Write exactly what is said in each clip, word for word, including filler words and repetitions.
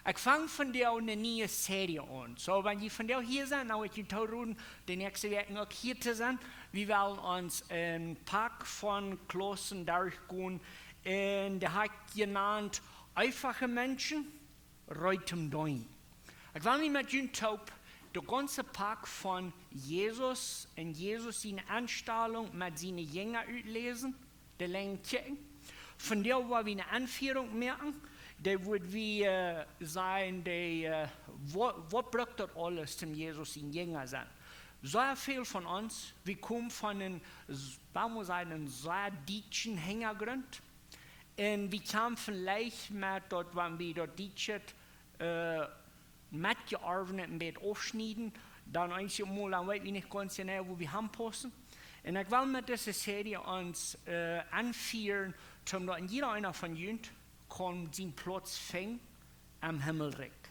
Ekj fang vondoag eene niee Serie aun. Soo, wan jie vondoag hia sent, dan woa ekj junt tooroden, de näakjste Wäakj uk hia to sennen. Wie wellen ons een Poa von Klaussen derchgonen. Un dee hab ekj jenant: Eefache Menschen, reed toom deenen. Ekj well nu met junt toop daut gaunze Poa von Jesus un Jesus siene Enstalunk met siene Jinja utläsen, de Lenj kjikjen. Vondoag woa wie eene Enfierunk moaken. Dee woat wie, äh, sajen, dee, äh, waut, waut brukt daut aules, toom Jesus sien Jinja sennen? Sea väl von ons, wie komen von eenen, s-, waut mott wie sajen, eenen sea dietschen Hinjagrunt. Un wie kjamfen leicht met daut, wan wie daut Dietsche, äh, met jeorwnet een bät aufschnieden, dan eenjemol, dan weet wie nich gaunz jeneiw, wua wie aunpaussen. Un ekj well met dise Serie ons, äh, aunfieren, toom daut een jieda eena von junt kaun sienen Plauz finjen em Himmelrikj.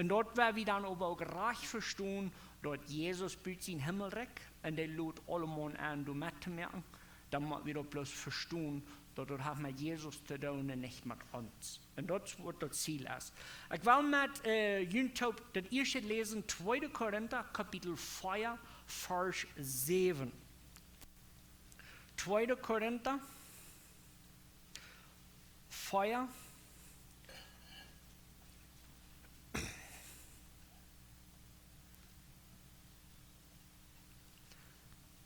Un daut woa wie dan oba uk rajcht vestonen, daut Jesus but sien Himmelrikj un dee lot aulemaun aun, doa met to moaken, dan mott wie daut bloos vestonen, daut daut haft met Jesus to doonen un nich met ons. Un daut es waut daut Ziel es. Ekj well met, äh, junt toop daut ieeschte läsen, Tweede Korinta, Kapitel vea, Varsch säwen. Tweede Korinta vea,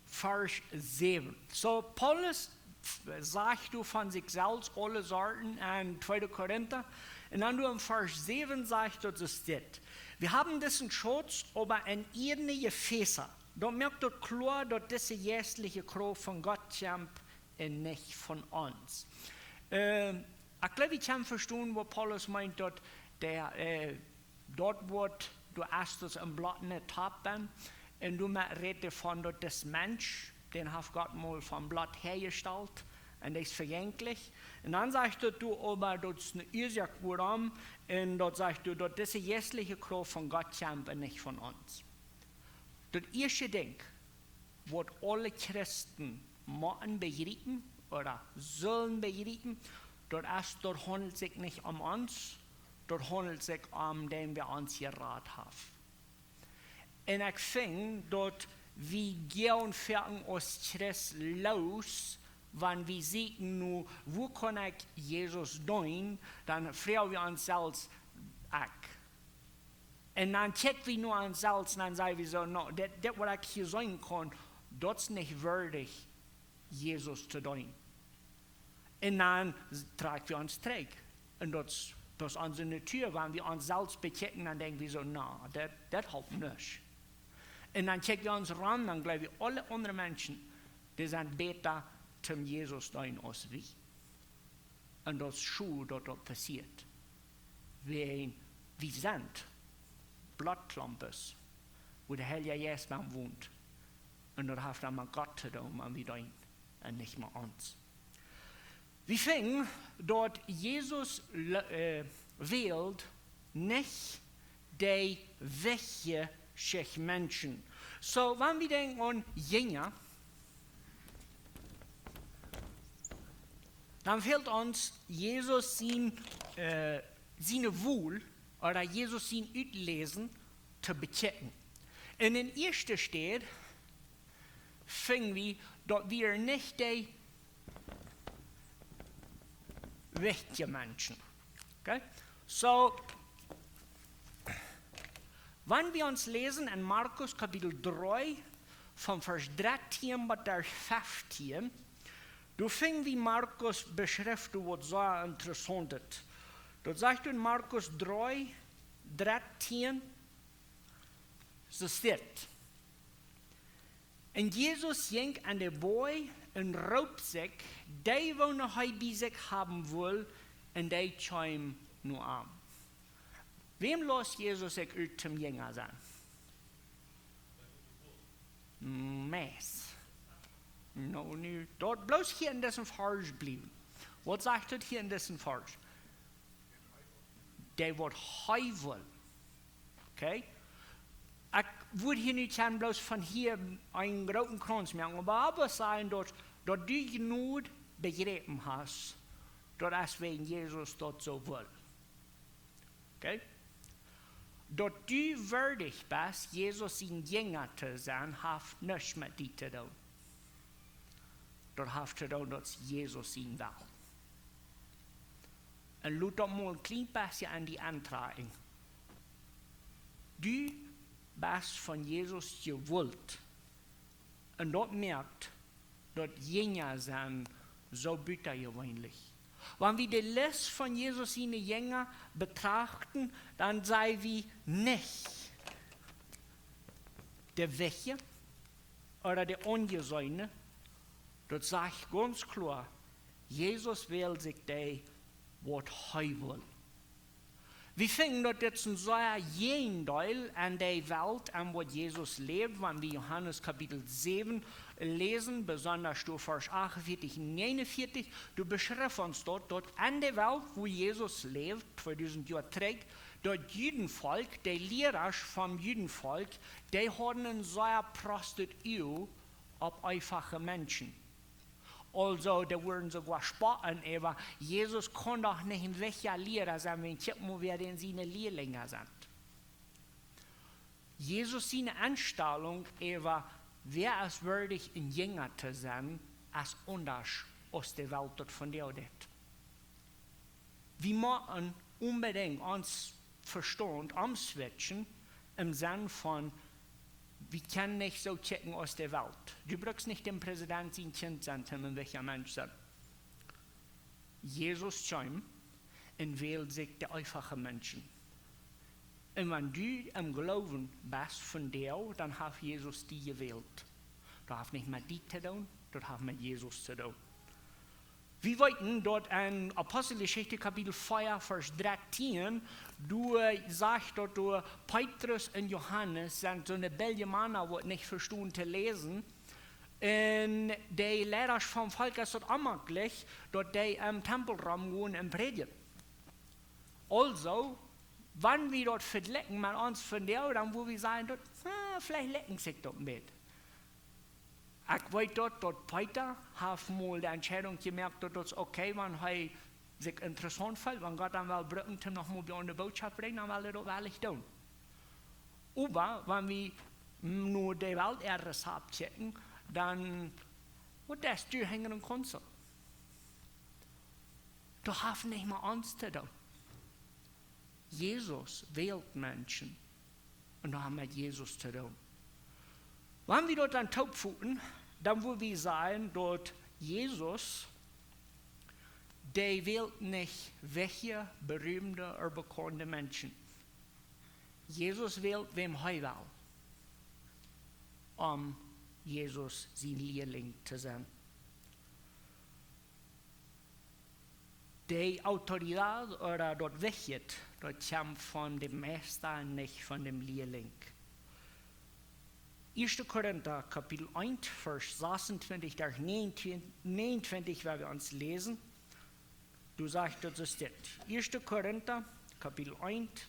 Varsch säwen. Soo, Paulus f-, sajcht doa von sikj selfst aule Sorten en Tweede Korinta. Un dan doa em Varsch säwen sajcht daut es dit: Wie haben diesen Schatz oba en irdne Gefäße. Daut moakt daut kloa, daut dise jeistliche Krauft von Gott kjemt un nich von ons. Ähm, ekj jleew, wie kjennen vestonen, waut Paulus meent, daut dee, äh, daut Wuat, du hast es em Bloot nich toop best, un du me-, rätst von daut dis Mensch, dän haft Gott mol von Bloot häajestalt, un dee es vejänkjlich. Un dan sajcht daut, du, oba daut es eene Uasoak wuarom, un daut sajcht du, daut dise jeistliche Krauft von Gott kjemt un nich von ons. Daut ieeschte Dinkj, waut aule Christen motten bejriepen ooda sellen bejriepen, daut es, daut haundelt sikj nich om ons, daut haundelt sikj om dän, wäa ons jerat haft. Un ekj finj daut wie gonen foaken aus Christ loos, wan wie sieekjen no, woo kaun ekj Jesus deenen, dan froag wie ons selfst, ekj. Un dan kjikj wie no ons selfst un dan saj wie soo: "No, dit, dit waut ekj hia seenen kaun, daut es nich wieedich, Jesus to deenen." Un dan s-, trakj wie ons trigj. Un daut es, daut es onse Natua, wan wie ons selfst bekjikjen, dan denkj wie soo: "No, dit, dit halpt nich." Un dan kjikj wie ons rom, dan jleew wie, aule aundre Menschen, dee sent bäta toom Jesus deenen aus wie. Un daut es schod, daut daut passieet. Wie, wie sent Blootklompen, wua de Heilje Jeist bennen wont. Un daut haft dan met Gott to doonen, wan wie deenen, un nich met ons. Wie finjen, daut Jesus le-, äh, wält nich dee wichtje Menschen. Soo, wan wie denkjen aun Jinja, dan fält ons Jesus sien, äh, siene Wol, ooda Jesus sien Utläsen to bekjikjen. Un en ieeschte Städ finj wie, daut wia nich dee wichtje Menschen. Okay? Soo, wan wie ons läsen en Markus Kapitel dree, von Varsch dartieen bat de feftieen, doa finj wie Markus beschrift doa waut sea interessauntet. Daut sajcht en Markus dree, dartieen, soo steit: "Un Jesus jinkj aun de Boaj un roopt sikj dee, woone hee bie sikj haben wull, un dee kjeemen no am." Wäm lood Jesus sikj ut toom Jinja sennen? Meist. No, nu, daut bloos hia en disen Varsch bliewen. Waut sajcht daut hia en disen Varsch? Dee waut hee wull. Okay? Ekj wudd hia nu kjennen bloos von hia eenen grooten Krauns moaken, oba wie sajen daut, daut du Jnod bejräpen hast, daut es wäajen Jesus daut soo wull. Daut du wieedich best, Jesus sien Jinja to sennen, haft nuscht met die to doonen. Daut haft to doonen, daut es Jesus sien Wellen. Un lot daut mol een kjlien bät aun die auntrakjen. Du best von Jesus jewult. Un daut moakt daut Jinja sennen soo butajeweenlich. Wan wie de List von Jesus siene Jinja betrachten, dan sent wie nich de Wichtje ooda de Onjeseene. Daut sajcht gaunz kloa, Jesus wält sikj dee, waut hee well. Wie finjen daut dit een sea Jäajendeel aun de Welt, aun waut Jesus läft, wan wie Johanes Kapitel säwen läsen, besonda doa Varsch achtunvieetich un näajenunvieetich, doa beschrift ons daut, daut aun de Welt, wua Jesus läft, tweedusent Joa trigj, daut Judenvolkj, de Lierasch vom Judenvolkj, dee hauden een sea prostet Ua opp eefache Menschen. Aulsoo, dee wudden soogoa spotten, oba Jesus kunn doch nich een wichtja Liera sennen, wan kjikj mol, wäa dän siene Lierlinja sent. Jesus siene Enstalunk äwa wäa es wieedich een Jinja to sennen, es aundasch aus de Welt daut vondoag deit. Wie motten onbedinjt ons Vestaunt omswitchen em Senn von, wie kjennen nich soo kjikjen aus de Welt. Du brukst nich däm Präsident sien Kjint sennen, om een wichtja Mensch sennen. Jesus kjeem un wäld sikj de eefache Menschen. Un wan du em Gloowen best vondoag, dan haft Jesus die jewält. Daut haft nich met die to doonen, daut haft met Jesus to doonen. Wie weeten daut en Aposteljeschicht Kapitel vea, Varsch dartieen, doa sajcht daut doa Petrus un Johanes sent soone bilje Mana, waut nich vestonen to läsen. Un de Lierasch vom Volkj es daut onmäajlich, daut dee em Tempel romgonen un prädjen. Aulsoo, wan wie daut vejlikjen met ons vondoag, dan wudd wie sajen, daut, ah, veleicht likjt sikj daut een bät. Ekj weet daut, daut Peter haft mol de Entscheidunk jemoakt, daut daut es okay, wan hee sikj interessaunt feelt, wan Gott am well brucken, om noch mol bie ons de Bootschoft brinjen, dan well hee daut woarlich doonen. Oba wan wie no de Welt äa Rezept kjikjen, dan, waut es doa hinja een Konsul? Daut haft nich met ons to doonen. Jesus wält Menschen. Un daut haft met Jesus to doonen. Wan wie daut dan toopvoten, dan wudd wie sajen, daut Jesus, dee wält nich wichtje, berühmte ooda bekaunde Menschen. Jesus wält, wäm hee well, om Jesus sien Lierling to sennen. De Autoritäten ooda daut Wichtje, daut kjemt von däm Meista, nich von däm Lierling. Ieeschte Korinta, Kapitel eent, Varsch sasuntwintich bat näajenuntwintich, näajenuntwintich, woa wie ons läsen. Doa sajcht daut soo dit. Ieeschte Korinta, Kapitel eent.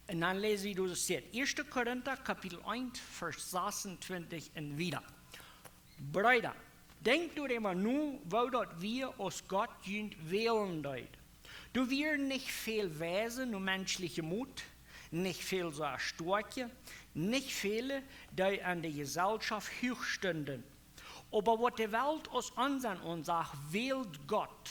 Un dan läs wie doa soo dit. Ieeschte Korinta, Kapitel eent, Varsch sasuntwintich un wieda. Breeda, denkjt doaräwa no, woo daut wia, aus Gott junt wälen deed. Doa wieren nich väl Weise no menschlichem Mot, nich väl soo stoakje, nich väle, dee aun de Jeselschoft huach stunden. Oba waut de Welt aus Onsenn aunsach, wäld Gott,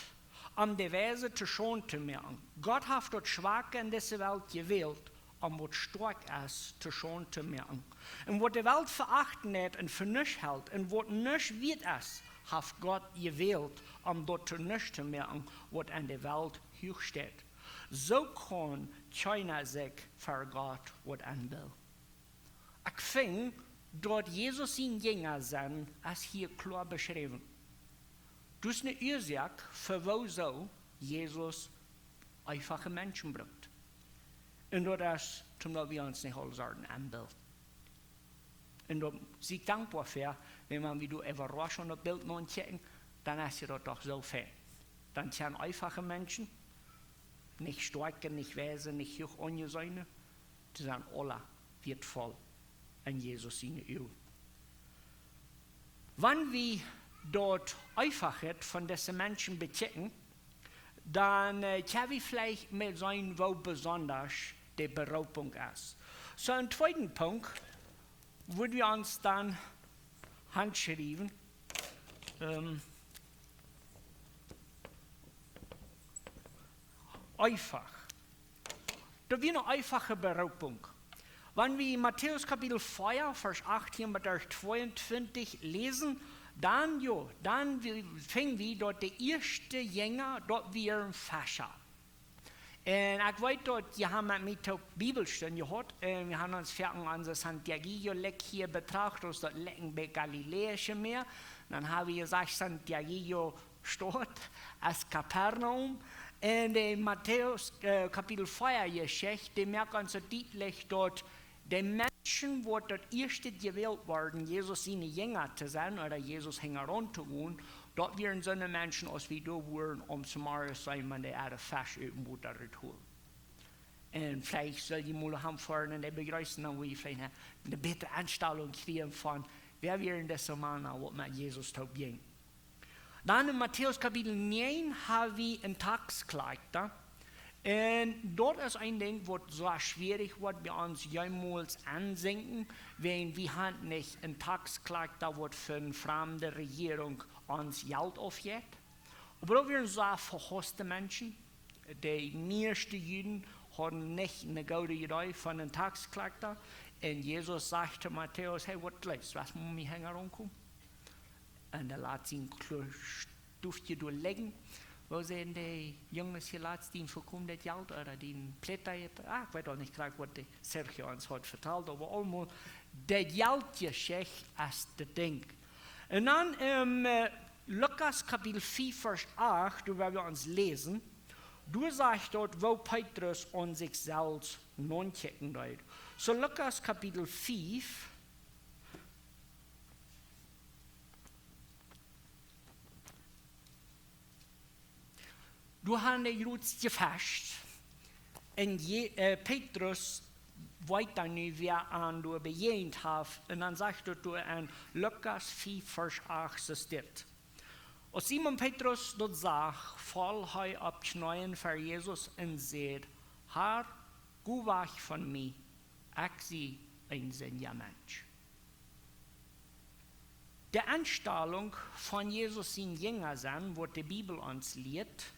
om de Weise to Schaund to moaken. Gott haft daut Schwake en dise Welt jewält, om waut stoakj es to Schaund to moaken. Un waut de Welt veachten deit un fa nuscht helt un waut nuscht wieet es, haft Gott jewält, om daut to nuscht to moaken, waut en de Welt huach steit. Soo kaun kjeena sikj ver Gott waut aunbillen. Ekj finj daut Jesus sien Jinja sennen es hia kloa beschräwen. Daut es ne Uasoak fa wuarom Jesus eefache Menschen brukt. Un daut es, om daut wie ons nich aule Sorten aunbillen. Un doa sie ekj dankboa fa, wan wie doa äwarauscht aun daut Bilt nodenkjen, dan es je daut doch soo fein. Dan sent eefache Menschen, nich stoakje, nich weise, nich huach aunjeseene, dee sent aula wieetvoll en Jesus siene Uagen. Wan wie daut Eefache von dise Menschen bekjikjen, dan äh, kjenn wie veleicht mea seenen, woo besondasch de Beroopunk es. Soo, een tweeden Punkt, wua wie ons dan hanschriewen, ähm, eefach. Daut wia eene eefache Beroopunk. Wan wie Matäus Kapitel vea, Varsch achtieen bat tweeuntwintich läsen, dan, jo, dan wie- finj wie daut de ieeschte Jinja, daut wieren Fescha. Un ekj weet daut, jie haben met mie toop Bibelstund jehaut. Un wie haben ons foaken aun de Santiaguillo Lek hia betracht, aus daut Lecken bie Galiläische Mäa. Dan haben wie jesajcht, Santiaguillo Staut es Kapernaum. Un de Matäus äh, Kapitel vea Jeschicht, dee moakt ons soo dietlich, daut de Menschen, waut daut ieeschte jewält worden, Jesus siene Jinja to sennen, ooda Jesus hinjaraun to gonen, daut wieren soone Menschen, aus wie doa wieren, om Samaria sennen, wan dee äare Fesch ut däm Wota rut holen. Un veleicht sull jie mol han foaren un dee bejreessen, dan wudd jie veleicht eene, eene bätre Enstalunk kjrieen von, wäa wieren dise Mana, waut met Jesus toop jinjen. Dan en Matäus Kapitel näajen haben wie eenen Taxkjlakjta. Un daut es een Dinkj, waut soo schwierich woat bie ons jemols aunsinkjen, wiels wie haben nich eenen Taxkjlakjta, waut von eene framde Rejierunk ons Jelt aufjeft. Oba daut wieren soo vehauste Menschen. De mieeschte Juden hauden nich eene goode Idee von eenen Taxkjlakjta. Un Jesus sajcht to Matäus: "Hey, waut jleefst, waut mott mie hinjaraun komen?" Un hee lat sien kjlien Stoffkje doa ligjen. Woo sent de Junges hia latst dien vekomen daut Jelt, ooda dien Pleta, ah, ekj weet uk nich krakjt, waut de Sergio ons haud vetalt, oba aulemol, daut Jeltjeschicht es daut Dinkj. Un dan en äh, Lukas Kapitel vea, Varsch acht, doa woa wie ons läsen, doa sajcht daut, woo Petrus aun sikj selfst nonkjikjen deed. Soo Lukas Kapitel vea, doa haben dee jrod jefescht. Un Je, äh, Petrus weet dan nu, wäa am doa bejäajent haft. Un dan sajcht daut doa en Lukas vea, Varsch acht, soo steit: Aus Simon Petrus daut sach, foll hee opp Kjneeen ver Jesus un säd: "Herr, go wajch von mie, ekj sie een sindja Mensch." De Enstalunk von Jesus sien Jinja sennen, waut de Bibel ons lieet,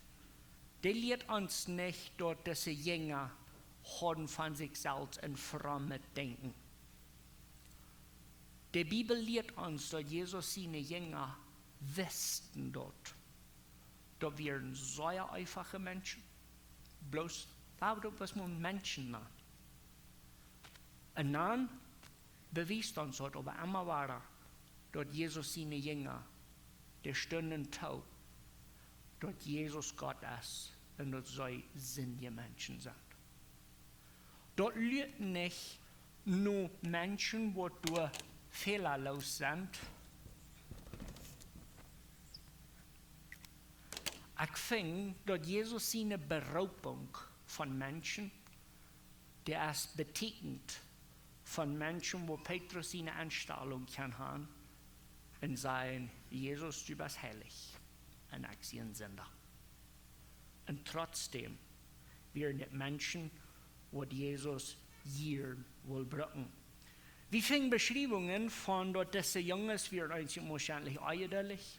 dee lieet ons nich, daut dise Jinja hauden von sikj selfst een frommet Dinkjen. De Bibel lieet ons, daut Jesus siene Jinja wisten daut. Daut wieren sea eefache Menschen. Bloos, daut wia bloos mau Menschen, na. Un dan bewiest ons daut oba emma wada, daut Jesus siene Jinja, dee stunden too, daut Jesus Gott es un daut see sindje Menschen sent. Daut lieet nich no Menschen, waut doa fälaloos sent. Ekj finj, daut Jesus siene Beroopunk von Menschen, dee es betieekjent von Menschen, woo Petrus siene Enstalunk kaun haben un sajen: "Jesus, du best heilich un ekj sie een Sinda." Un trotzdäm wieren dit Menschen, waut Jesus jieren wull brucken. Wie finjen Beschriewungen von, daut dise Junges wieren eenjemol woarschienlich onjeduldich.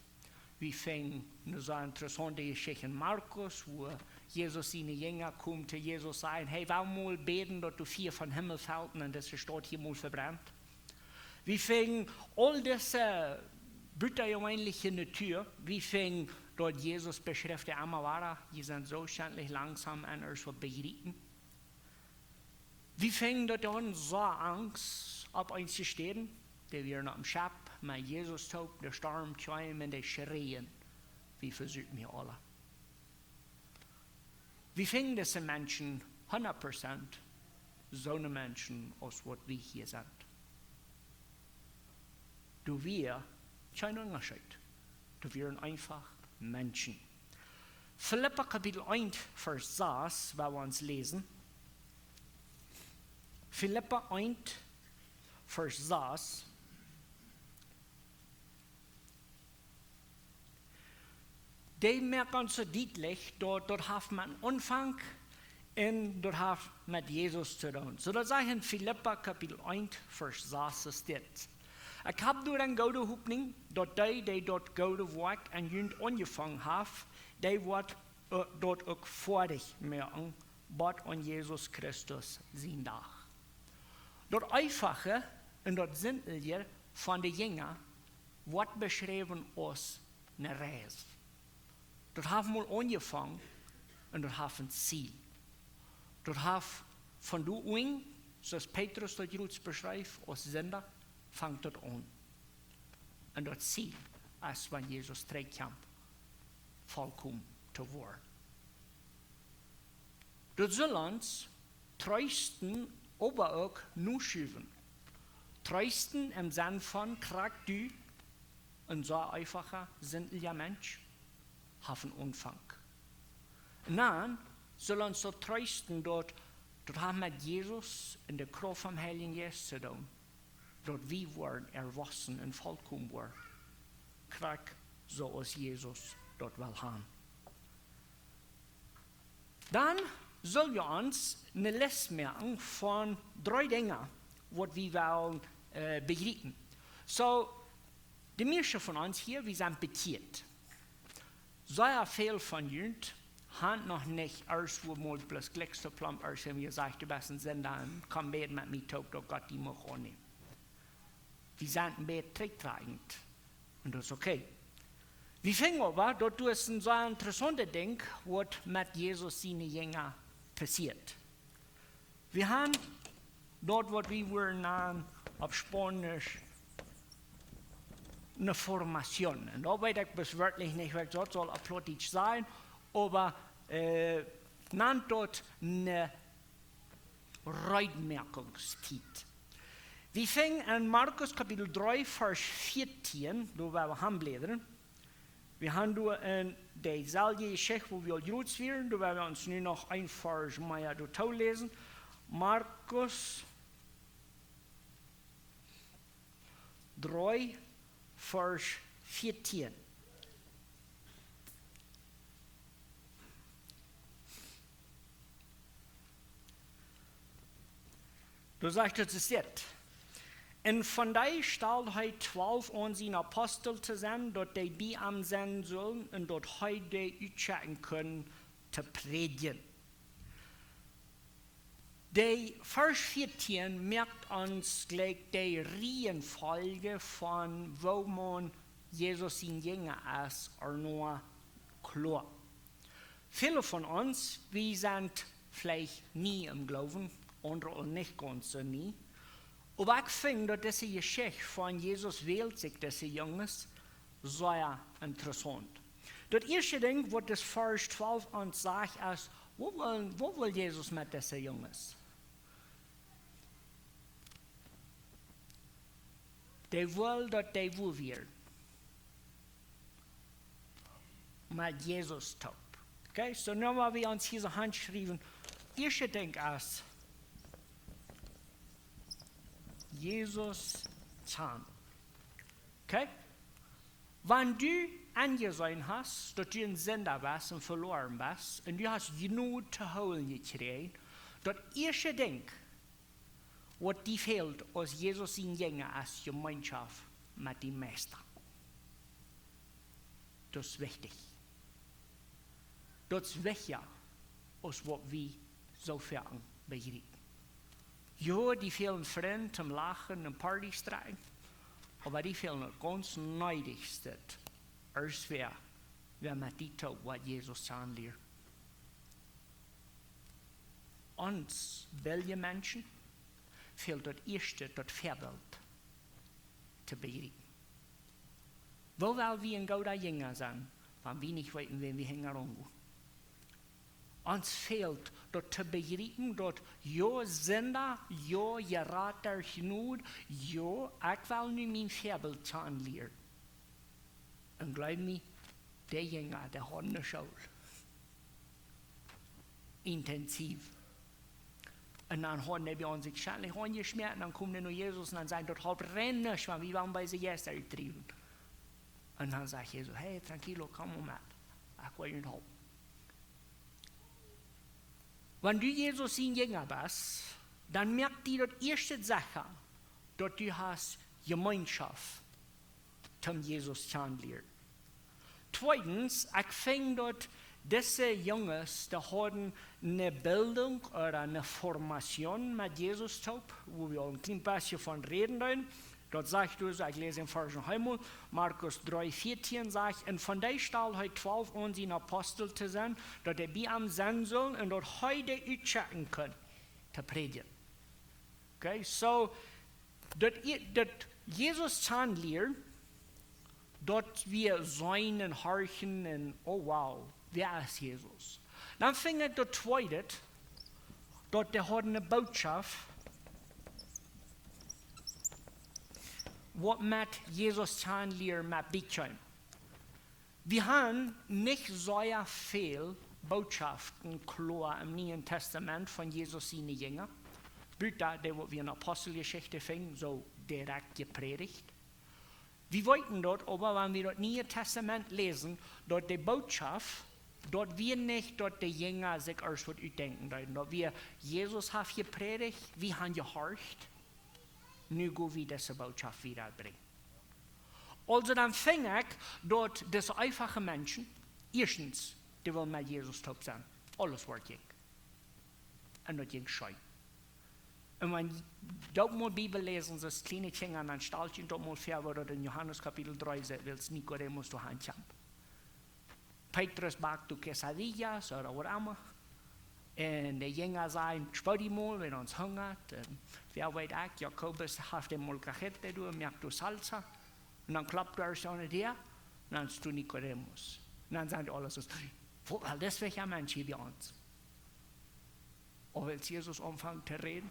Wie finjen eene sea interessaunte Jeschicht en Markus, wua Jesus siene Jinja komen to Jesus sajen: "Hey, well mol bäden, daut doa Fia vom Himmel felt un dise Staut hia mol vebrent." Wie finjen aul dise butajeweenliche Natua. Wie finjen, daut Jesus beschrift dee emma wada: "Jie sent soo schentlich langsom un es waut bejriepen." Wie finjen, daut dee hauden soo Angst opp eenje Städen. Dee wieren oppem Schepp met Jesus toop, de Storm kjeem un dee schreien: "Wie vesopen hia aula." Wie finjen dise Menschen hundat Prozent soone Menschen aus waut wie hia sent. Doa wia kjeen Unjascheet. Doa wieren eefach Menschen. Filippa Kapitel eent, Varsch sas, woa wie ons läsen. Filippa eent, Varsch sas. Dee moakt ons soo dietlich, daut, daut haft met eenen Aunfank un daut haft met Jesus to doonen. Soo daut sajcht en Filippa Kapitel eent, Varsch sas es dit: Ekj hab doa eene goode Hopninj, daut dee, dee daut goode Woakj aun junt aunjefongen haft, dee woat, äh, daut uk foadich moaken, bat aun Jesus Christus sienen Dach. Daut Eefache un daut Sintelje von de Jinja woat beschräwen aus eene Reis. Daut haft mol aunjefongen un daut haft een Ziel. Daut haft von doa aun, soo aus Petrus daut jrods beschreef, aus Sinda, fangt daut aun. Un daut Ziel es, wan Jesus trigjkjemt, vollkomen to woaren. Daut saul ons treesten, oba uk nuschuwen. Treesten em Senn von krakjt du, een soo eefacha, sintelja Mensch, haft een Aunfank. Un dan saul ons daut treesten, daut, daut haft met Jesus un de Krauft vom Heiljen Jeist to doonen, daut wie woaren erwossen un vollkomen woaren, krakjt soo aus Jesus daut well haben. Dan sell wie ons eene List moaken von dree Dinja, waut wie wellen, äh, bejriepen. Soo, de mieeschte von ons hia, wie sent bekjieet. Sea väl von junt haben noch nich ieescht, wua mol bloos gliekste plomp ieescht, wan wie sajen, du best een Sinda un komm bät met mie toop, daut Gott die mucht aunnämen. Wie sent een bät trigjtrakjent. Un daut es okay. Wie finjen oba, daut doa es een sea interessauntet Dinkj, waut met Jesus siene Jinja passieet. Wie haben daut, waut wie wudden nanen opp Spaunisch eene Formación. Un daut weet ekj bloos werkjlich nich, waut ekj daut saul opp Plautdietsch sajen, oba, äh, nant daut eene Reedmoakungstiet. Wie finjen en Markus Kapitel dree, Varsch vieetieen, doa woa wie aunbläden. Wie haben doa en deeselwje Jeschicht, wua wie aul jrods wieren, doa woa wie ons nu noch een Varsch mea doatoo läsen. Markus dree, Varsch vieetieen. Doa sajcht et, es dit: Un von dee stald hee twalf aun, siene Apostel to sennen, daut dee bie am sennen sullen un daut hee dee utschekjen kunn to prädjen. De Varsch vieetieen moakt ons jlikj de Riejenfolj von woo maun Jesus sien Jinja es, ea noa kloa. Väle von ons, wie sent veleicht nie em Gloowen, aundre uk nich gaunz soo nie. Oba ekj finj, daut dise Jeschicht von Jesus wält sikj dise Junges sea interessaunt. Daut ieeschte Dinkj, waut dis Varsch twalf ons sajcht, es, waut well, waut well Jesus met dise Junges? Dee well, daut dee woo wieren met Jesus toop. Okay, soo nu woa wie ons hia soo aunschriewen. Ieeschte Dinkj es Jesus kjanen. Okay? Wan du enjeseenen hast, daut du een Sinda best un veloaren best, un du hast Jnod to hoolen jekjräajen, daut ieeschte Dinkj, waut die fält aus Jesus sien Jinja, es Jemeenschoft met dien Meista. Daut es wichtich. Daut es wichtja aus waut wie soo foaken bejriepen. Jo, die fälen Frind toom lachen un Partys drekjen, oba die fälen daut gaunz needichste, es wäa, wäa met die toop woat Jesus kjanen lieren. Ons bilje Menschen fält daut ieeschte daut Väabilt to bejriepen. Woo well wie een gooda Jinja sennen, wan wie nich weeten, wäm wie hinjaraun gonen? Ons fält daut to bejriepen, daut jo Sinda, jo jerat derch Jnod, jo, ekj well nu mien Väabilt kjanen lieren. Un jleew mie, de Jinja, dee hauden ne School. intensiv. Un dan hauden dee bie ons sikj schentlich aunjeschmäat un dan kjeemen dee no Jesus un dan säden: "Daut halpt rein nuscht, wan wie wellen beese Jeista utdriewen." Un dan sajcht Jesus: "Hey, tranquilo, komm mau met. Ekj well junt halpen." Wan du Jesus sien Jinja best, dan moakt die daut ieeschte secha, daut du hast Jemeenschoft toom Jesus kjanen lieren. Tweedens, ekj finj daut dise Junges, dee hauden eene Bildung ooda eene Formation met Jesus toop, wua wie aul een kjlien bät von räden deeden. Daut sajcht doa, ekj läs en Varsch noch eemol, Markus dree vieetieen sajcht: "Un von dee stald hee twalf aun, siene Apostel to sennen, daut dee bie am sennen sullen un daut hee dee utschekjen kunn, to prädjen." Okay, so, daut, daut Jesus kjanen lieren, daut wie seenen un horchen un: "Oh wow, wäa es Jesus?" Dan finj ekj daut tweede, daut dee hauden eene Bootschoft, waut met Jesus kjanen lieren met bie kjeem. Wie haben nich sea väl Bootschoften kloa em Nieen Tastament von Jesus siene Jinja. Buta dee, waut wie en Aposteljeschicht finjen, soo direkt jeprädicht. Wie weeten daut, oba wan wie daut Niee Tastament läsen, daut dee Bootschoft, daut wia nich, daut de Jinja sikj ieescht waut utdenkjen deeden. Daut wia: "Jesus haft jeprädicht, wie haben jehorcht, nu go wie dise Bootschoft wieda brinjen." Aulsoo dan finj ekj daut dise eenfache Menschen, ieeschtens, dee wullen met Jesus toop sennen. Aules wort jinkj. Un daut jinkj scheen. Un wan daut mol Bibel läsen, soo aus kjliene Kjinja, dan stalt junt daut mol väa, woo daut en Johanes Kapitel dree sajcht, wiels Nikodemus doa aun kjemt. Petrus bakt doa quesadillas ooda waut emma. Un de Jinja sajen: "Spoo die mol, wan ons hungat." Un wäa weet ekj, Jakobus haft de molcajete doa, moakt doa salsa. Un dan klopt doa soo aun de Däa, un dan es doa Nikodemus. Un dan sent dee aule soo: "Waut well dis fa een Mensch hia bie ons?" Oba aus Jesus aunfangt to räden,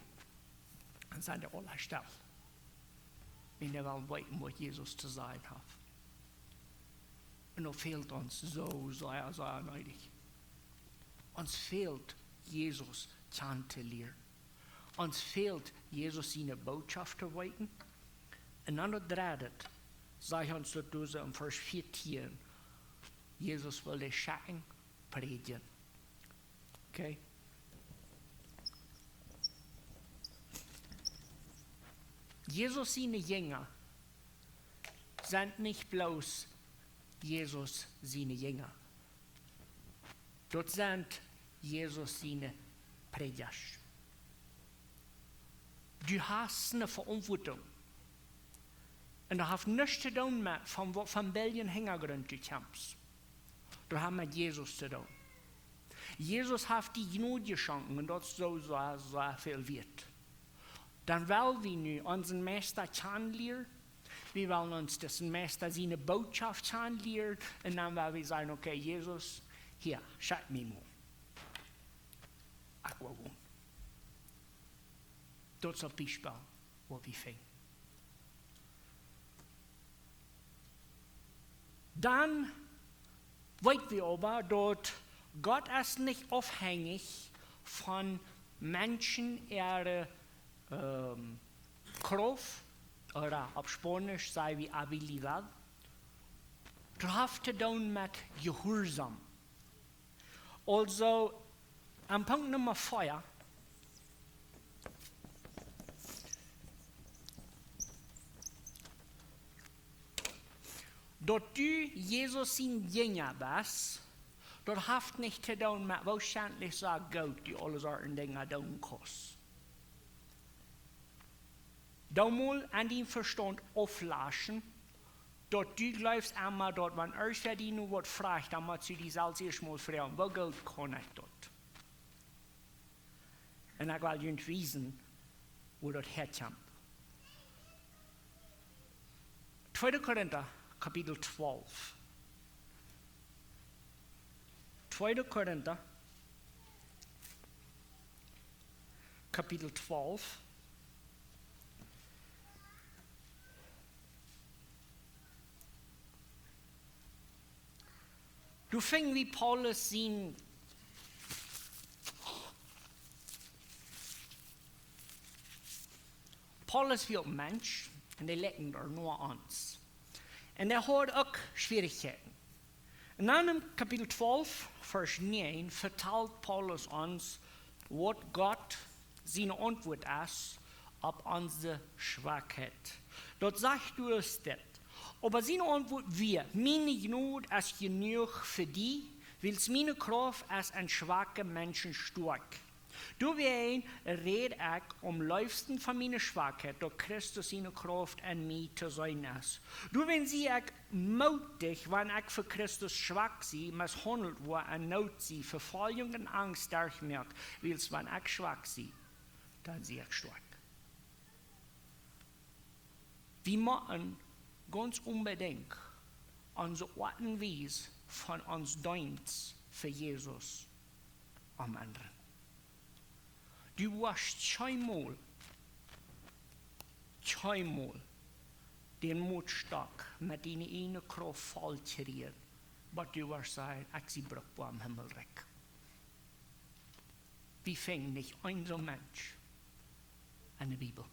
dan sent dee aule stell. Un dee wellen weeten, waut Jesus to sajen haft. Un daut fält ons soo sea, sea needich. Ons fält Jesus kjanen to lieren. Ons fält Jesus siene Bootschoft to weeten. Un dan daut dredde, sajcht ons daut doa soo en Varsch vieetieen, Jesus well dee schekjen, prädjen. Okay? Jesus siene Jinja sent nich bloos Jesus siene Jinja. Daut sent Jesus siene Prädja. Du hast eene Veauntwuatunk. Un daut haft nuscht to doonen met von waut fa een Hinjagrunt du kjemst. Daut haft met Jesus to doonen. Jesus haft die Jnod jeschonken un daut es soo, soo, soo väl wieet. Dan well wie nu onsen Meista kjanen lieren. Wie wellen ons disen Meista siene Bootschoft kjanen lieren. Un dan well wie sajen: "Okay, Jesus, hia, schekj mie mol. Ekj well gonen." Daut es een Biespel, waut wie finjen. Dan weet wie oba, daut Gott es nich aufhenjich von Menschen äare, ähm, Krauft, ooda opp Spaunisch saj wie habilidad. Daut haft to doonen met Jehuarsaum. Aulsoo, aun Punkt Numma vea, daut du Jesus sien Jinja best, daut haft nich to doonen met woo schentlich soo goot du aule Sorten Dinja doonen kaust. Doo mol aun dien Vestaunt auflaschen, daut du jleefst emma daut, wan irjentwäa die nu waut frajcht, dan motst du die selfst ieescht mol froagen: "Woo goot kaun ekj daut?" Un ekj well junt wiesen, woo daut häakjemt. Tweede Korinta, Kapitel twalf. Tweede Korinta, Kapitel twalf. Doa finj wie Paulus sien Paulus wia een Mensch un dee likjt doa no ons. Un dee haud uk Schwierichkjeiten. Un dan en Kapitel twalf, Varsch näajen, vetalt Paulus ons, waut Gott siene Auntwuat es opp onse Schwakheit. Daut sajcht doa dit. Oba siene Auntwuat wia: Miene Jnod es jenuach fa die, wiels miene Krauft es en schwake Menschen stoakj. Doawäajen räd ekj aum leefsten von miene Schwakheit, daut Christus siene Krauft en mie to seenen es. Doawäajen sie ekj mootich, wan ekj fa Christus schwak sie, meshaundelt woa, en Noot sie, Vefoljunk un Angst derchmoak, wiels wan ekj schwak sie, dan sie ekj stoakj. Wie motten gaunz onbedinjt onse Oat un Wies von ons Deenst fa Jesus omendren. Du woascht kjeenmol, kjeenmol dän Mootstock met diene ieejne Krauft voll kjrieen, waut du woascht sajen: Ekj sie brukboa em Himmelrikj. Wie finjen nich een soo Mensch en de Bibel.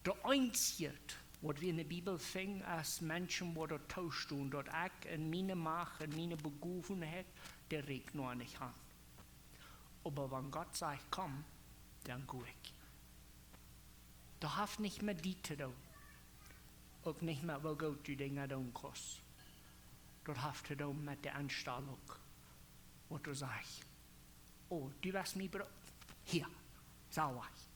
Daut eensje, waut wie en de Bibel finjen, es Menschen, waut daut toostonen, daut ekj en miene Macht, en miene Begowenheit, dee rieekjt noch nich aun. Oba wan Gott sajcht: Komm, dan go ekj. Daut haft nich met die to doonen. Uk nich met woo goot du Dinja doonen kaust. Daut haft to doonen met de Enstalunk, waut du sajchst: Oh, du woascht mie bru-, hia, sell wajch.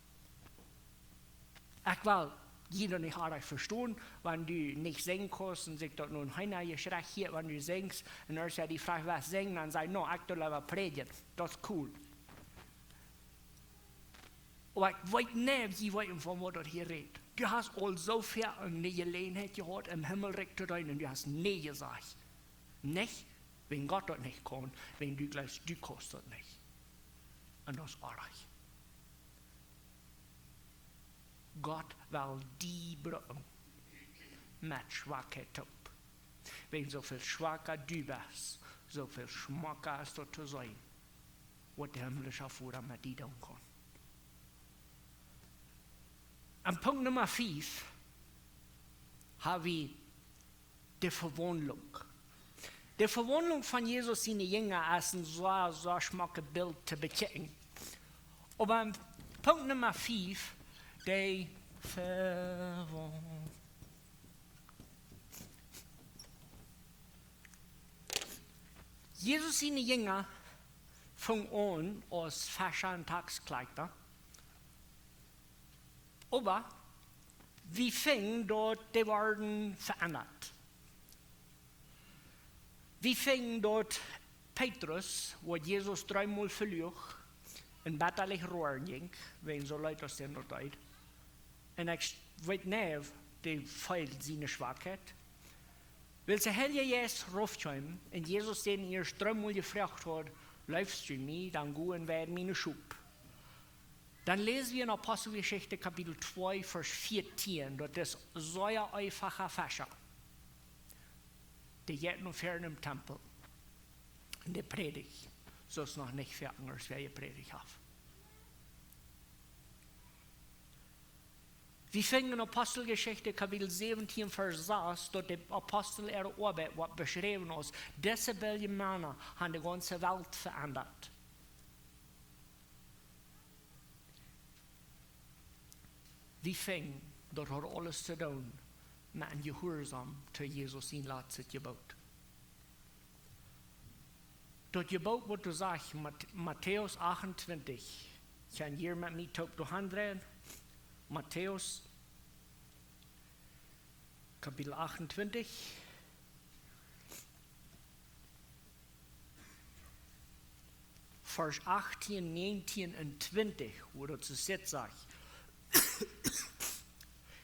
Ekj well die nich oajch vestonen, wan du nich sinjen kaust un sikj daut nu een Heena-Jeschrech hieet, wan du sinjst, un aus see die froagen: Waut sinjst du? Dan saj: No, ekj doo leewa prädjen. Daut es cool. Oba ekj weet nich, jie weeten, von waut daut hia rät. Du hast aul soo väl ne Jeläajenheit jehaut, em Himmelrikj to deenen, un du hast nä jesajcht. Nich wäajen Gott daut nich kaun, wäajen du jleefst, du kaust daut nich. Un daut es oajch. Gott well die brucken met Schwakheit toop. Wäajen soo väl schwaka du best, soo väl schmocka es daut to seenen, waut de himmlische Voda met die doonen kaun. Aun Punkt Numma fief hab wie de Vewaundlunk. De Vewaundlunk von Jesus siene Jinja es een sea, sea schmocket Bilt to bekjikjen. Oba aun Punkt Numma fief, de Vewaundlunk. Jesus siene Jinja fungen aun aus Fescha un Taxkjleekjta. Oba wie finjen daut dee worden veendat. Wie finjen daut Petrus, waut Jesus dreemol veluach, un bettalich roaren jinkj, wäajen soo leet aus dee daut deed. Un ekj weet nich, dee feeld siene Schwakheit. Wiels de Heilje Jeist rauf kjeem un Jesus dän ieescht dreemol jefroacht haud: Leefst du mie? Dan go un weid miene Schop. Dan läs wie en Aposteljeschicht Kapitel twee, Varsch vieetieen, daut es soo een eefacha Fescha. Dee jeit no ver em Tempel. Un dee prädicht, soo aus noch nich väl aundasch wäa jeprädicht haft. Wie finjen en Aposteljeschicht Kapitel säwentieen, Varsch sas, daut de Apostel äare Oabeit woat beschräwen aus: Dise bilje Mana haben de gaunze Welt veendat. Wie finjen, daut haud aules to doonen met een Jehuarsaum to Jesus sien latstet Jeboot. Daut Jeboot, waut doa sajcht, Mat-, Matäus achtuntwintich, kjenn jie met mie toop doahan dreien? Matäus, Kapitel achtuntwintich, Varsch achtieen, näajentieen un twintich, wua daut soo sit, sajcht: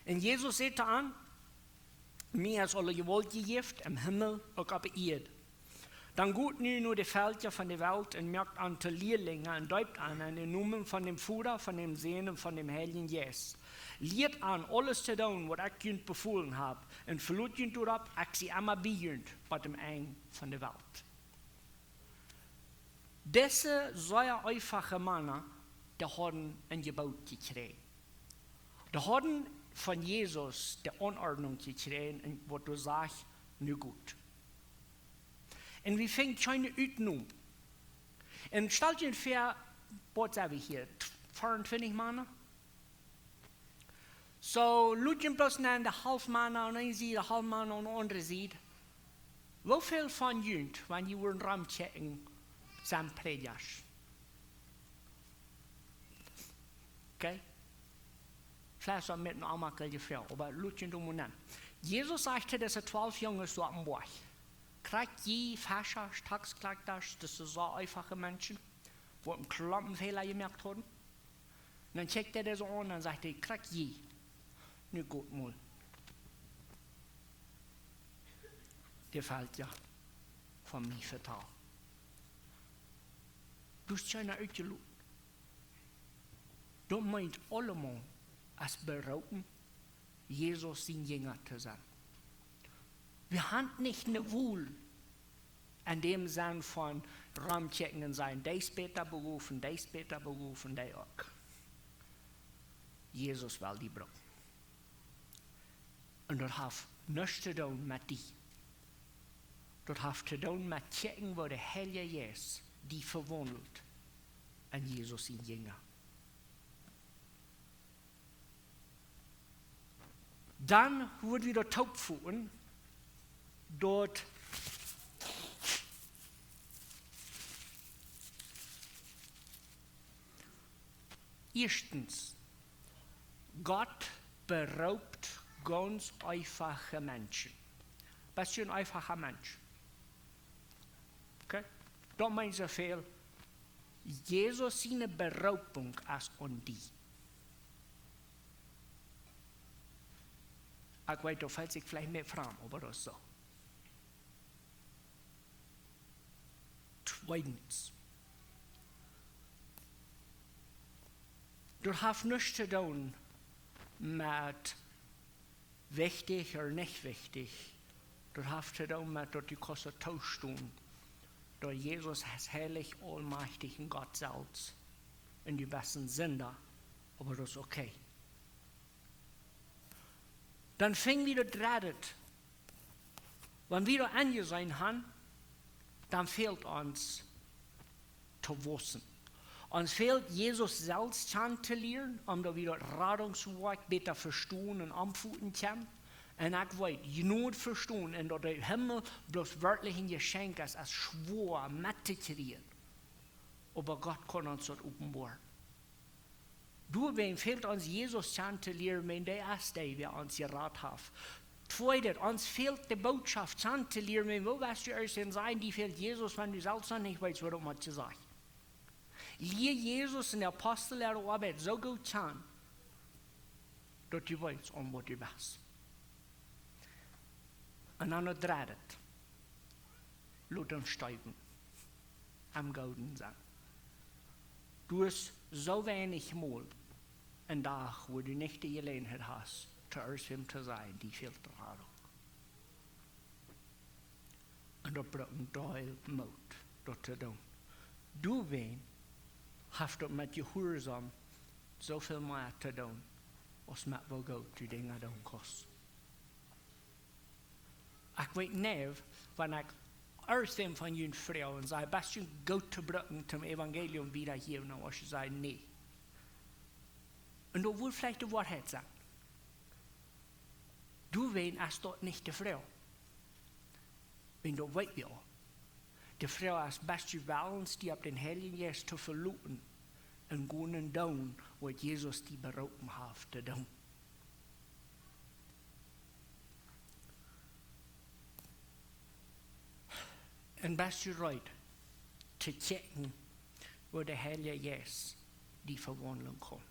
Un Jesus säd to an: Mie es aule Jewault jejäft em Himmel uk opp de Ieed. Dan got nu no de Velkja von de Welt un moakt an to Lielinja un deept an en dän Nomen von däm Voda, von däm Sän un von däm Heiljen Jeist. Lieet an aules to doonen, waut ekj junt befolen hab, un velot junt doaropp, ekj sie emma bie junt bat däm Enj von de Welt. Dise sea eefache Mana, dee hauden een Jeboot jekjräajen. Dee hauden von Jesus de Aunordnunk jekjräajen un waut doa sajcht: "Nu goot." Un wie finjen kjeene Utnom. Un stalt junt väa, waut sent wie hia? Veeauntwintich Mana? Soo, lot junt bloos no de Halfmana aun eene Sied, de Halfmana aun de aundre Sied. Woo väl von junt, wan jie wudden romkjikjen, sent Prädjasch? Okay? Veleicht soo met een onjemakjliche Froag, oba lot junt doa mol nenn. Jesus sajcht to dise twalf Junges soo opp dän Boajch: "Krakjt jie Fescha, Taxkjlakjtasch, daut sent soo eefache Menschen, waut een Klompen Fäla jemoakt hauden." Un dan kjikjt hee dee soo aun un sajcht hee: "Krakjt jie, nu goot mol. Dee felt jo von mie vetal." Daut es kjeena utjeloten. Daut meent, aulemol es beroopen, Jesus siene Jinja to sennen. Wie haben nich eene Wol en däm Senn von romkjikjen un sajen: "Dee es bäta begoft, dee es bäta begoft, dee uk." Jesus well die brucken. Un daut haft nuscht to doonen met die. Daut haft to doonen met kjikjen, woo de Heilje Jeist die vewaundelt en Jesus siene Jinja. Dan woa wie daut toopvoeten, daut ieeschtens, Gott beroopt gaunz eefache Menschen. Best du een eefacha Mensch? Okay? Daut meent soo väl. Jesus siene Beroopunk es aun die. Ekj weet, daut felt sikj veleicht mea framd, oba daut es soo. Tweedens, daut haft nuscht to doonen met wichtich ooda nich wichtich. Daut haft to doonen met daut du kaust daut toostonen, daut Jesus es heilich, aulmajchtich un Gott selfst. Un du best een Sinda, oba daut es okay. Dan finj wie daut dredde. Wan wie daut enjeseenen haben, dan fält ons to wausen. Ons fält Jesus selfst kjanen to lieren, om daut wie daut Radungswoakj bäta vestonen un omvoten kjennen. Un ekj weet, Jnod vestonen un daut de Himmel bloos werkjlich een Jeschenkj es, es schwoa met to kjrieen. Oba Gott kaun ons daut openboaren. Doawäajen fält ons Jesus kjanen to lieren, wiels dee es dee, wäa ons jerat haft. Tweedet, ons fält de Bootschoft kjanen to lieren, wiels woo woascht du ieescht sennen, die fält Jesus, wan du selfst noch nich weetst, waut daut mott to sajen. Lia Jesus un de Apostel äare Oabeit soo goot kjanen, daut du weetst, om waut du best. Un dan daut dredde. Lot am steewen. Am gooden sennen. Du hast soo weinich Mol een Dach, wua du nich de Jeläajenheit hast, to ieescht wäm to sajen, die fält de Radunk. Un daut brukt een Deel Moot, daut to doonen. Doawäajen haft daut met jehuarsom soo väl mea to doonen, aus met woo goot du Dinja doonen kaust. Ekj weet nich, wan ekj ieescht wäm von junt froag un saj: "Best du goot to brucken, toom Evangelium wiedajäwen?" Dan woascht du sajen: "Nä." Un daut woat veleicht de Woarheit sennen. Doawäajen es daut nich de Froag. Wiels daut weet wie aul. De Froag es: Best du wellens, die opp dän Heiljen Jeist to veloten un gonen doonen, waut Jesus die beroopen haft to doonen? Un best du reed to kjikjen, woo de Heilje Jeist die vewaundlen kaun?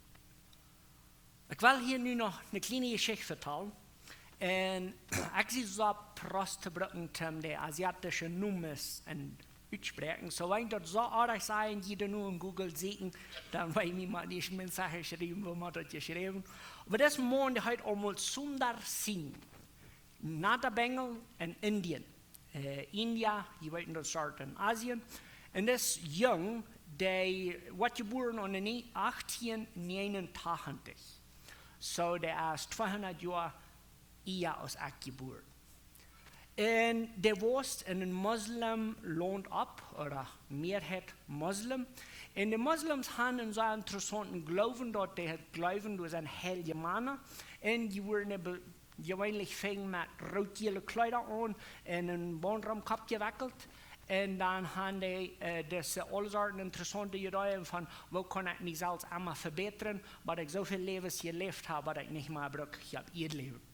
Ekj well hia nu noch eene kjliene Jeschicht vetalen. Un ekj sie soo prost to brucken, om de asiatische Nomes en utspräakjen. Soo, wan ekj daut soo oajch saj un jie nu en Google sieekjen, dan woa jie mie mau dee Mensage schriewen, woo mau daut jeschräwen. Oba dis Maun, dee heet aulemol Sundar Singh. Nada Bengal en Indien. Äh, India, jie weeten, daut steit en Asien. Un dis Jung, dee woat jebuaren aune nie-, achtieen näajenuntachentich. So, dee es tweehundat Joa ea aus ekj jebuaren. Un dee wosst en een Moslem Launt opp, ooda Mearheit Moslem. Un de Moslems han een sea interessaunten Gloowen, daut dee haud Gloowen, doa sent heilje Mana. Un dee wieren be-, jeweenlich fein met rootjiele Kjleeda aun un een Baunt om Kopp jewekjelt. Un dan han dee, äh, dise aule Sorten interessaunte Ideeen von, woo kaun ekj mie selfst emma vebätren, waut ekj soo väl Läwes jeläft hab, waut ekj nich mea bruck hia opp Ieed läwen.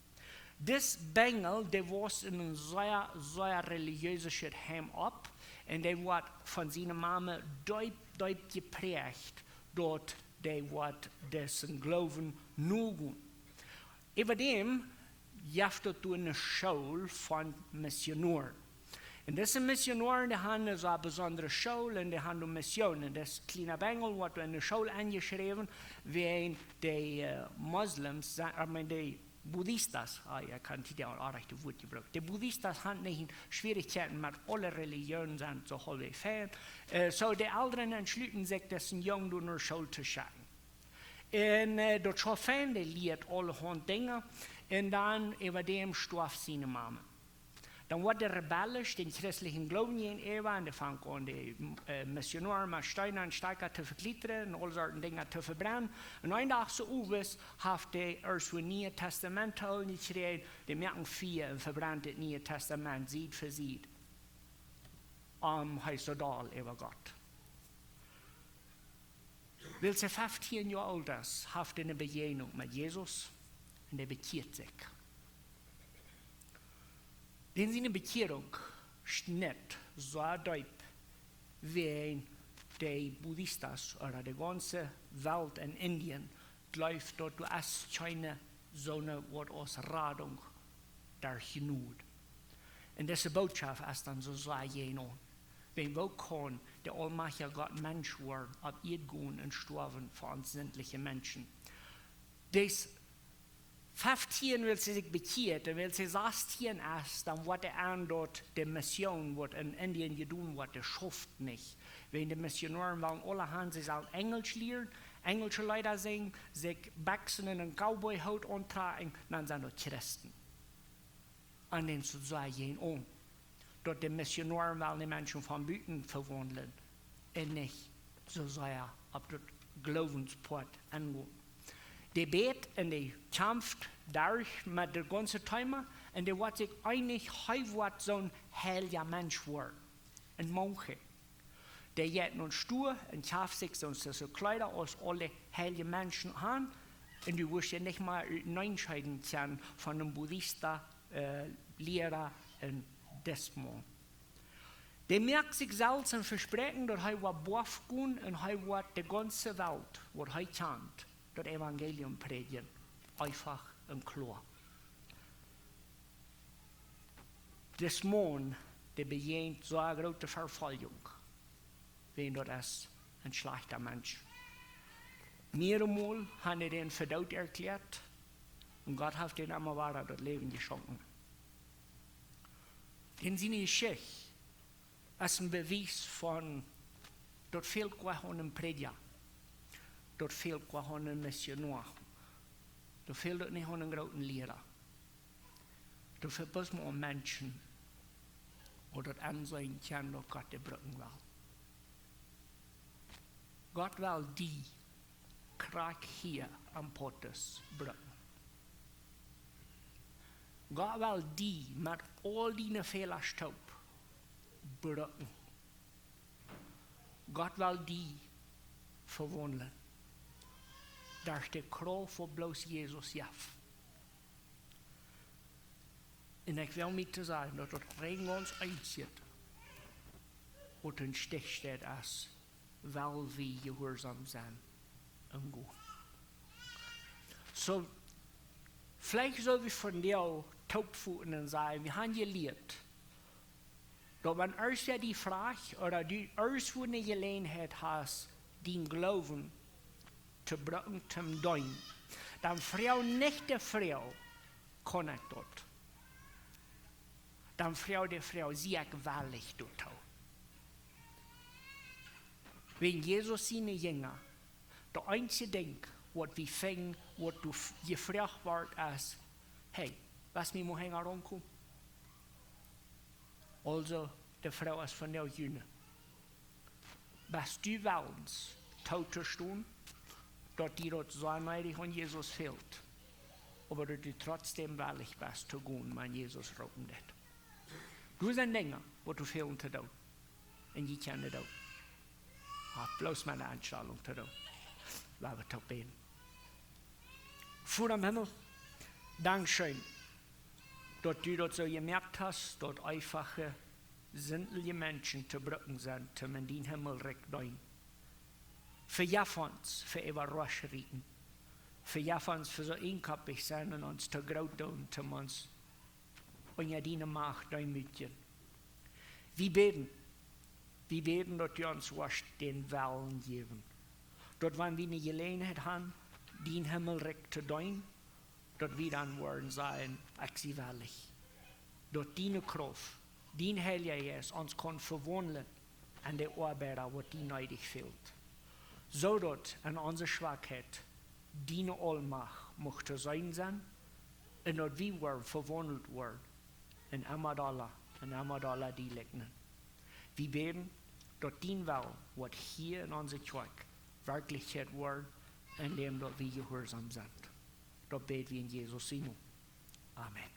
Dis Bengel, dee wosst en een sea, sea relijeeset Heim opp. Un dee wort von siene Mame deep, deep jepräacht, daut dee wort disen Gloowen nogonen. Äwadäm jeft daut doa eene School von Missionoaren. Un dise Missionoaren, dee han eene sea besondre School un dee han doa Missionen. Un dis kjliena Bengel wort doa enne School aunjeschräwen, wäajen dee, äh, Moslems, sa-, I mean, dee Buddhistas, ah, ekj kaun hia aul rajchte Wieed jebruken. Dee Buddhistas han nich Schwierichkjeiten met aule Relijoonen, sent soo haulf fein. Äh, so de Elren entschluten sikj, disen Jung doa no School to schekjen. Un, äh, daut Schofäa, dee lieet aulahaunt Dinja. Un dan äwadäm storf siene Mame. Dan wort dee rebellisch dän christlichen Gloowen jäajenäwa un dee funk aun de, äh, Missionoaren met Steena un Stakja to vekjlietren un aule Sorten Dinja to vebrennen. Un een Dach soo owes haft dee ieescht een Nieet Tastament to hoolen jekjräajen, dee moaken Fia un vebrennen daut Niee Tastament Sied fa Sied. Om hee soo doll äwa Gott. Wiels hee feftieen Joa oolt es, haft hee eene Bejäajnunk met Jesus un dee bekjieet sikj. Dän siene Bekjierunk schnitt soo deep, wäajen de Buddhistas ooda de gaunze Welt en Indien jleeft, daut doa es kjeene soone waut aus Radunk derch Jnod. Un dise Bootschoft es dan soo sea jäajen aun. Wan, woo kaun de aulmajchtja Gott Mensch woaren, opp Ieed gonen un stoawen fa ons sindliche Menschen? Dis feftieen, wiels hee sikj bekjieet, un wiels hee sastieen es, dan woat hee aun daut de Mission, waut en Indien jedonen woat, dee schaft nich. Wan de Missionoaren wellen aule han, see sellen Enjelsch lieren, enjelsche Leeda sinjen, sikj Bekjsen un een Cowboyhoot auntrakjen, dan sent daut Christen. Un dan soo sea jäajen aun, daut de Missionoaren wellen de Menschen von buten vewaundlen un nich soo sea opp daut Gloowenspoat aungonen. Dee bät un dee kjamft derch met daut gaunze Thema un dee woat sikj eenich, hee woat soon heilja Mensch woaren. Un mie, dee jeit no Stua un kjeft sikj soone Kjleeda aus aule heilje Menschen han. Un du woascht je nich mea uteenaunda scheiden kjennen von een Buddhista, äh, Liera un dis Maun. Dee moakt sikj selfst een Vespräakjen, daut hee woat boaft gonen un hee woat de gaunze Welt, waut hee kjant, daut Evangelium prädjen. Eefach un kloa. Dis Maun, dee bejäajent soone groote Vefoljunk, wäajen daut es een schlajchta Mensch. Mearemol han see dän fa doot erkjläat un Gott haft dän emma wada daut Läwen jeschonken. Dän siene Jeschicht es een Bewies von, daut fält goanich aun een Prädja, daut fält goanich aun een Missionoa, daut fält uk nich aun een grooten Liera. Daut fält bloos mau aun Menschen, waut daut enseenen kjennen, daut Gott dee brucken well. Gott well die krakjt hia aum Potus brucken. Gott well die met aul diene Fäla toop brucken. Gott well die vewaundlen derch de Krauft, waut bloos Jesus jeft. Un ekj well mie to sajen, daut daut rein gaunz eensje, waut em Stich steit, es, well wie jehuarsom sennen un gonen. So, veleicht sull wie vondoag toopfoten un sajen, wie han jelieet, daut wan irjentwäa die frajcht ooda du irjentwua eene Jeläajenheit hast, dienen Gloowen to brucken, toom deenen, dan froag nich de Froag: "Kaun ekj daut?" Dan froag de Froag: "Sie ekj wellich doatoo?" Wäajen Jesus siene Jinja, daut eensje Dinkj, Waut wie finjen, waut du f- jefroagt woascht, es: Hey, west mie mol hinjaraun komen? Aulsoo, de Froag es von nu june: Best du wellens too to stonen, daut die daut soo needich aun Jesus fält, oba daut du trotzdäm wellich best to gonen, wan Jesus roopen deit? Doa sent Dinja, waut du fälen to doonen, un jie kjennen doonen. Hab bloos met eene Enstalunk to doonen. Lot ons toop bäden. Voda em Himmel, dankscheen, daut du daut soo jemoakt hast, daut eefache, sindelje Menschen to brucken sent, toom en dien Himmelrikj deenen. Vejeff ons fa äwa Rosch rieten. Vejeff ons fa soo eenkoppich sennen un ons to groot doonen, toom ons unja diene Macht deemootjen. Wie bäden, wie bäden, daut du ons woascht dän Wellen jäwen, daut wan wie eene Jeläajenheit han, dien Himmelrikj to deenen, daut wie dan woaren sajen: Ekj sie wellich. Daut diene Krauft, dien Heilja Jeist ons kaun vewaundlen en de Oabeida, waut die needich fält, soo daut en onse Schwakheit diene Aulmacht mucht to seenen sennen, un daut wie woaren vewaundelt woaren en emma dolla, en emma dolla die likjnen. Wie bäden, daut dien Wellen woat hia en onse Kjoakj Werkjlichkjeit woaren, en däm daut wie jehuarsom sent. Daut bäd wie en Jesus sien Nomen. Amen.